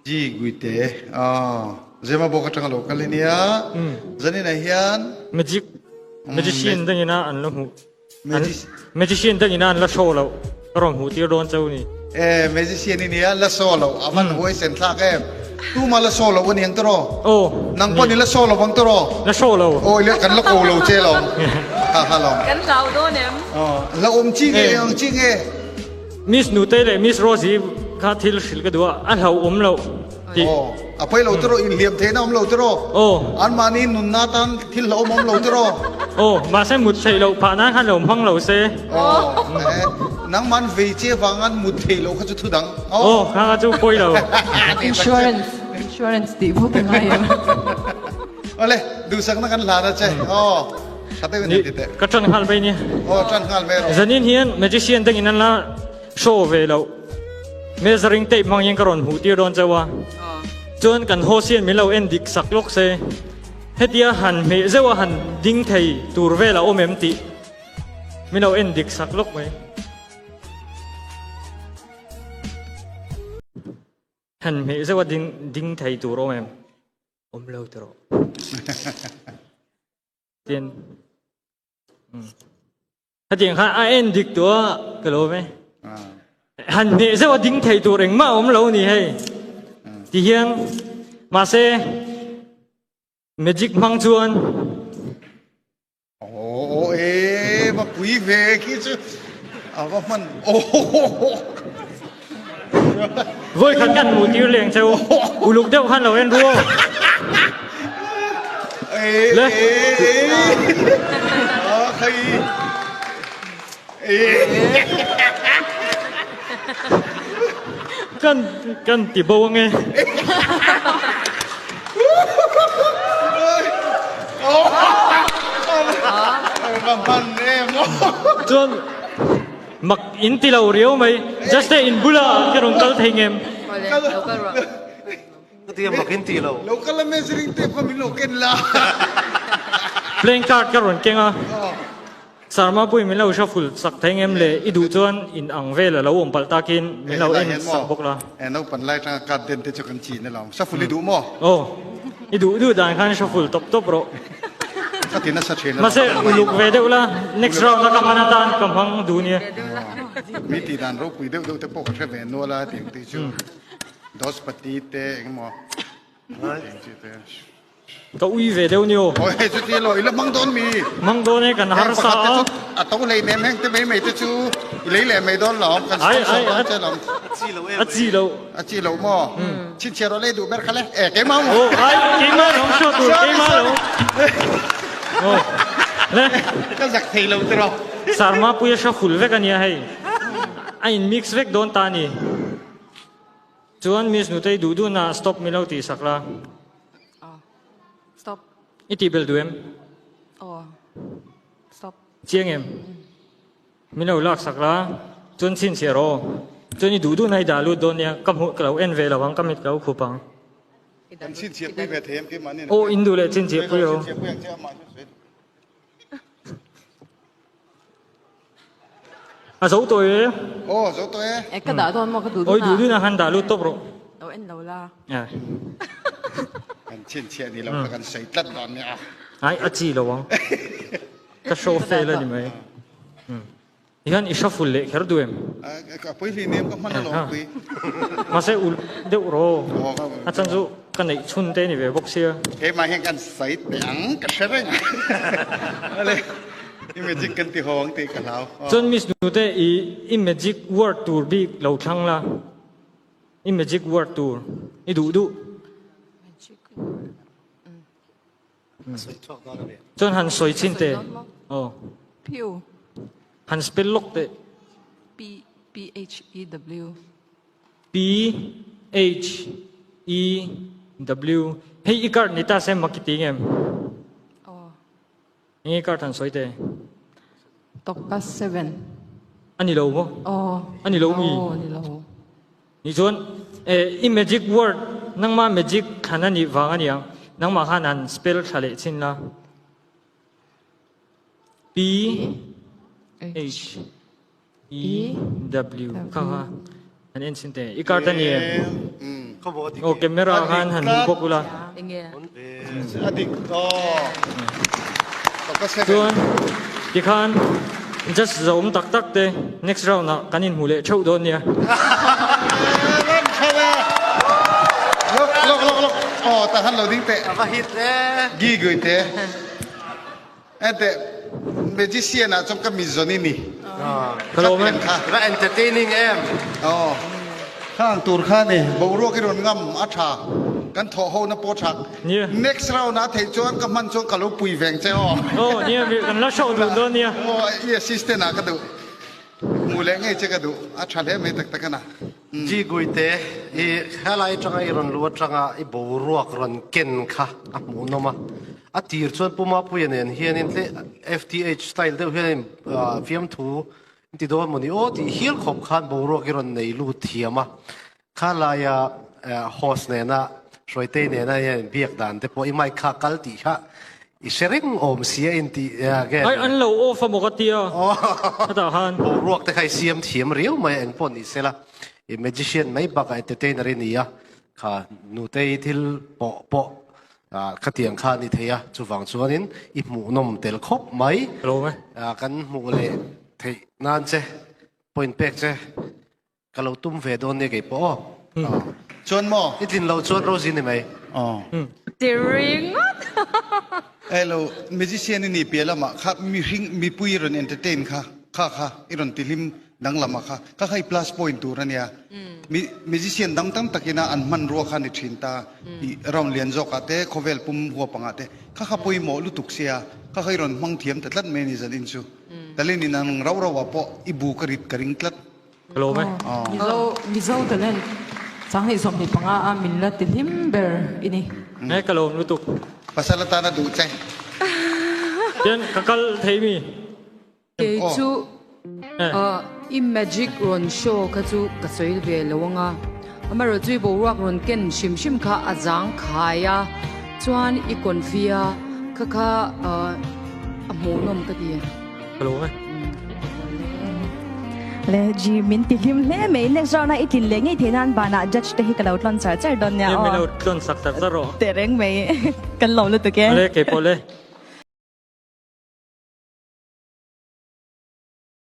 G Guite aw Zemabawk atanga lo kal i nia zanin ah hian Magic magician dangin a an la hmuh Magician dangin a an la show loh ka rawn hmuh tir dawn cheu ni. E magician i nia la show loh a van huai sen thlak em tuma la show loh a niang tiraw Aw nang pawh ni la show lovang tiraw La show lo aw ila kan la ko lo che lawm ha ha lawm Kan hlau dawn em? Aw la awm chi nge ang chi nge. Miss Nutei leh Miss Rosie kha thil hrilh ka duh a, a hlauhawm loh tih. Aw, a pawi lo tiraw, inhliam theihna awm lo tiraw? Aw. Anmahni nunna atan thil hlauhawm awm lo tiraw? Aw, mahse mut theih loh phah nan khan lo hmang lo se. Aw, eh, nangman vei che vangan mut theih loh kha chu thu dang. Aw, kha kha chu pawi lo. Insurance, insurance tih vut a ngai em? Awle, duhsakna kan hlan a che. Aw, tha deuhin han ti teh. Ka ṭan nghal mai nia. Aw, ṭan nghal mai rawh. Zanin hian magician dangin an la show ve loh. Measuring tape hmang hian ka rawn hmuh tir dawn chauh a. Chuan kan host hian min lo en dik sak lawk se. Hetia han hmeh zeuh a han ding thei tur vel a awm em tih min lo en dik sak lawk mai. Han hmeh zeuh a ding ding thei tur awm em? Awm lo tiraw. Tin. Hetiang khan a en dik tu a ka lo ve. Han hneh zeuh a ding thei tur engmah awm lo ni hei. Ti hian mahse magic hmang chuan Aw e va pui ve khi chu a va hman aw. Vawi khat kan hmuh tir leng cheu uluk deuh khan lo en ru aw. Le. Kan kan ti bo ange. Chuan mak in ti lo riau mai. Just in bula ka rawn kal thei ngem. Chutia mak in ti lo. Lo kal a measuring tape kha min lo ken la. Playing card ka rawn keng a. Sarma pui min lo shuffle sak thei ngem le i duh chuan in ang vel a lo awm palh takin min lo en sak bawk la. E naupan lai tanga card den te chu kan chin alawm. Shuffle i duh maw? Aw. I duh duh dan khan shuffle tawp tawp rawh. Ka ti nasa thin alawm. Mahse uluk ve deuh la next round a ka hman atan ka hmang duh nia. Mi tih dan ropui deuh deuh te pawh ka hre ve nual a tih ang tih chu. Dos pati te engemaw eng chi te. Ka ui ve deuh ni aw. Aw hei chuti elaw i la hmang dawn mi? Hmang dawn e kan harsa a. A to hlei nem heng te mai mai te chu i lei leh mai dawn lo kan sponsor dawn che lawm. A chi lo em A chi lo. A chi lo maw? Chhinchhiah rawh lei duh ber kha le. E keimah maw? Aw ai keimah lo show tur keimah lo. Aw le. Ka zak thei lo tiraw. Sarma puia hra hul vek ania hei. A in mix vek dawn ta ni. Chuan Miss Nutei duh duh na stop mi lo tih sak la. Aw. Stop. I tih belh duh em? Aw. Stop. Chiang em? Mi lo lak sak la. Chuan chhinchhiah rawh aw. Chuan i duh duh na i dah lut dawn nia. Ka hmuh ka lo en ve lo ang, ka mit ka lo khup ang. Kan chhinchhiah pui ve thei em keimahni? Aw, in duh leh chhinchhiah pui rawh. Chhinchhiah pui ang che amah chu sawi duh. A zo tawh e. Aw zo tawh e. E ka dah dawn maw ka duh dun a. Oi duh dun a han dah lut tawp rawh. Lo en lo la. Kan chhinchhiah ni lo kha kan sawi tlat dawn nia. Ai a chi lo ang. Ka show fail a ni mai. Tihian i shuffle leh kher duh em? Ka pui hlih nem ka hman alawm pui. Mahse ul deuh rawh. A chan chu ka neih chhun te ni ve bawk sia. Keimah hian kan sawi teh ang ka hre reng a. Ale i magic kan ti haw ang tih ka hlau. Chuan Miss Nute i i magic word tur bik lo thlang la. I magic word tur i duh duh. Magic word. Chuan han sawi chin teh. Aw. Phew. Han spell lawk teh. P P H E W. P H E W. Hei i card ni ta se mak i ti ngem? Aw. Eng i card han sawi teh. Tokpa 7. Ani lo maw? Aw. Ani lo mi? Aw, ani lo. Ni chuan i magic word nangmah magic thlan a nih vang a niang nangmah khan han spell thla leh chin la P H E W kha kha. Han en chhin teh. I card a ni em? Aw camera khan han hmu bawk ula. A dik aw. Chuan tikhan just zawm tak tak te next round ah kan inhmu leh theuh dawn nia. Ram tha ve. Lok lok lok lok. Aw tah han lo ding teh. A va hit e. Gi gui te. Enteh, magician ah chuan ka mi zawn i ni. Ka lawm e. Kha. Va entertaining em. Aw. Khang tur kha ni. Boruak i rawn ngam a tha. Kan thawh ho na pawh tha. Nia. Next round ah theih chuan ka hman chuan ka lo pui veng che aw. Aw nia, kan la show dun dawn nia. Aw, i assistant ah ka duh. Hmuh leh ngei che ka duh. A tha hle mai tak tak a na. Ji Guite, i helai atanga i rawn luh atanga i boruak rawn ken kha a hmuhnawm a. A tir chuan Pu Mapuia nen hianin tle FTH style deuh hianin fiamthu in ti dawn maw ni aw tih hial khawp khan boruak i rawn nei lut thiam a. Kha laia host nena Hruaitei nena hian biak dan te pawh i mic kha kal tih kha i hre reng awm si a intih nge? Ai an lo off a maw ka tia hetah khan. Boruak te kha i siam thiam riau mai a engpawh ni sela i magician mai bakah entertainer i ni a kha nutei thil pawh pawh khatiang kha a ni thei a chuvang chuanin i hmuhnawm tel khawp mai. Ka lawm e. Kan hmuh leh theih nan che point pek che. Ka lo tum ve dawn nia kei pawh aw. Chuan maw? I tlin lo chuan Rosie ni mai. Aw. Ti ringawt. Hello, magician i ni piah lamah kha mihring mipui i rawn entertain kha kha kha i rawn tihlim danglam ah kha kha kha i plus point tur a nia. Mi magician dang tam takin a an hmanrua kha ni thin ta i round lian zawk ah te khawvel pum huap ang ah te kha kha pawimawh lutuk sia kha kha i rawn hmang thiam ta tlat mai a ni zan in chu. Talin in ang rau rau ah pawh i bu ka rit ka ring tlat. Ka lawm e. Mizo Mizo talent 2025 a min la ti hlim ber i ni. E ka lawm lutuk. Pasal atan a duh che. Tian ka kal thei mi. Kei chu i magic rawn show kha chu ka sawi ve lo anga amaherawh chu i boruak rawn ken hrim hrim kha a zang khai a chuan i confi a kha kha a hmuhnawm ka ti. Ka lawm e. Le G min ti hlim hle mai next round a i tlin leh ngei thei nan banah judge te hi ka lo tlawn char char dawn nia aw. Min lo tlawn sak char char rawh. Tehreng mai kan lawm lutuk e. Ale keipawh le.